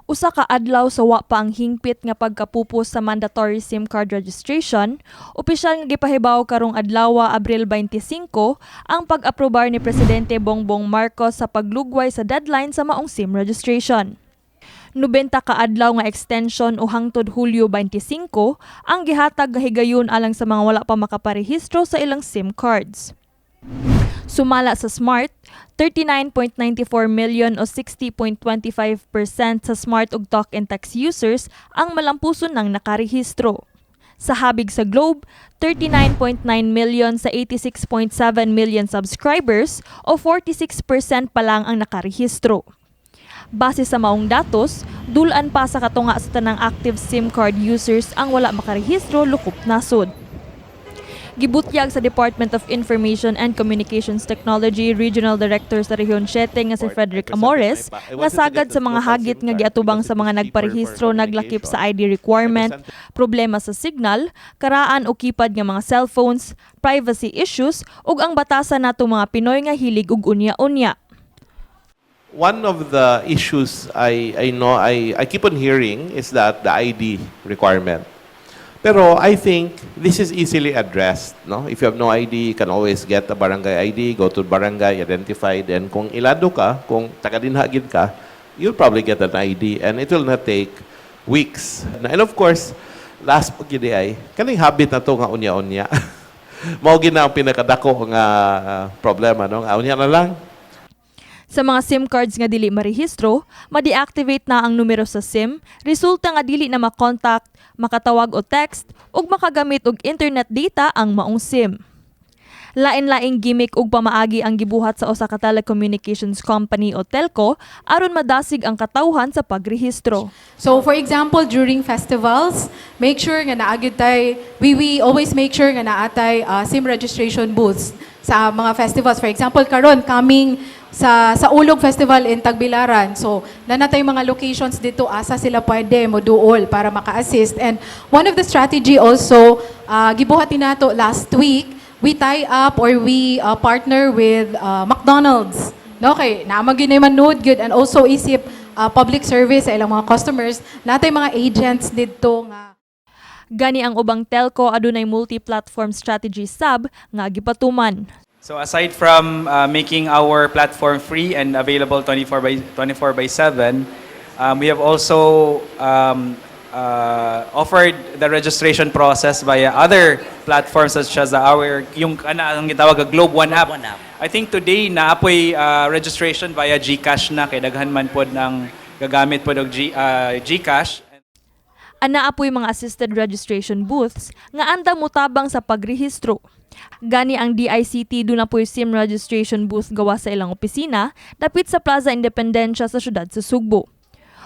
Usa ka adlaw sa wa pa ang hingpit nga pagkapupos sa mandatory SIM card registration, opisyal nga gipahibaw karong adlaw, Abril 25, ang pag-aprobar ni Presidente Bongbong Marcos sa paglugway sa deadline sa maong SIM registration. 90 ka adlaw nga extension o hangtod Hulyo 25 ang gihatag nga higayon alang sa mga wala pa makaparehistro sa ilang SIM cards. Sumala sa Smart, 39.94 million o 60.25% sa Smart ug Talk and Text users ang malampuson ng nakarehistro. Sa habig sa Globe, 39.9 million sa 86.7 million subscribers o 46% pa lang ang nakarehistro. Base sa maong datos, dulan pa sa katunga sa tanang active SIM card users ang wala makarehistro lukop nasod. Gibutyag sa Department of Information and Communications Technology Regional Director sa Rehiyon 7 nga si Frederick Amores nga sagad sa mga hagit nga giatubang sa mga nagparehistro naglakip sa ID requirement, problema sa signal, karaan o keypad nga mga cellphones, privacy issues ug ang batasan nato mga Pinoy nga hilig og unya-unya. One of the issues I know I keep on hearing is that the ID requirement. Pero I think this is easily addressed, no? If you have no ID, you can always get a barangay ID, go to barangay, identify, then kung ilado ka, kung taga dinha gyud ka, you'll probably get an ID and it will not take weeks. And of course, last pa gyud ay kaning habit na to nga unya-unya. Mao gyud na ang pinakadako nga problema, no? Nga unya na lang. Sa mga SIM cards nga dili marehistro, ma-deactivate na ang numero sa SIM, resulta nga dili na makontak, makatawag o text, ug makagamit og internet data ang maong SIM. Lain-laing gimmick ug pamaagi ang gibuhat sa usa ka telecommunications company o telco aron madasig ang katawhan sa pagrehistro. So for example, during festivals, make sure nga naa gyud tay, we always make sure nga naa tay SIM registration booths sa mga festivals. For example, karon coming sa Saulog Festival in Tagbilaran. So, naa na tay mga locations dito asa sila pwede mo duol para maka-assist. And one of the strategy also, gibuhat nato last week, we tie up or we partner with McDonald's. No, kay naa man gyud manood gyud and also isip public service sa ilang mga customers, naa tay mga agents didto nga Gani ang ubang telco adunay multi-platform strategy sab nga gipatuman. So aside from making our platform free and available 24 by 7, we have also offered the registration process via other platforms such as our yung ana ang gitawag nga Globe One app. One app. I think today naa poy registration via GCash na kay daghan man pod ng gagamit pod og GCash. Anaa poy mga assisted registration booths nga andam motabang sa pagrehistro. Gani ang DICT duna poy SIM registration booth gawa sa ilang opisina dapit sa Plaza Independencia sa syudad sa Sugbo.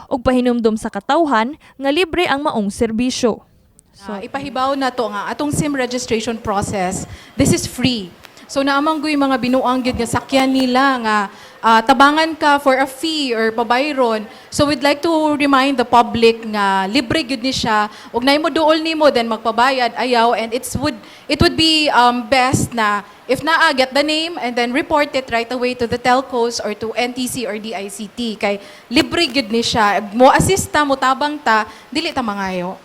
Ug pahinumdom sa katawhan nga libre ang maong serbisyo. So, ipahibaw na to nga atong SIM registration process, this is free. So naa man goy mga binuang gyud nga sakyan nila nga tabangan ka for a fee or pabayron. So we'd like to remind the public nga libre gyud ni siya. Ug nay mo duol nimo then magpabayad, ayaw, and it would be best na if naa, get the name and then report it right away to the telcos or to NTC or DICT kay libre gyud ni siya. Mo assist ta, mo tabang ta, dili ta mangayo.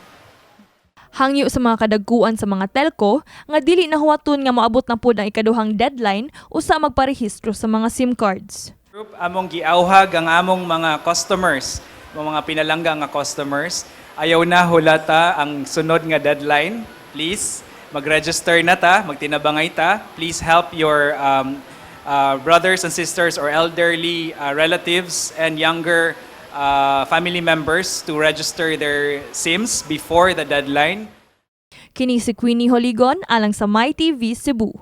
Hangyo sa mga kadagkuan sa mga telco nga dili na huwaton nga moabot na pud ang ikaduhang deadline usa magparehistro sa mga SIM cards. Group among giawhag ang among mga customers, mga pinalangga nga customers, ayaw na hulata ang sunod nga deadline. Please mag-register na ta, magtinabangay ta. Please help your brothers and sisters or elderly relatives and younger family members to register their SIMs before the deadline. Kini si Queenie Holigon alang sa MyTV Cebu.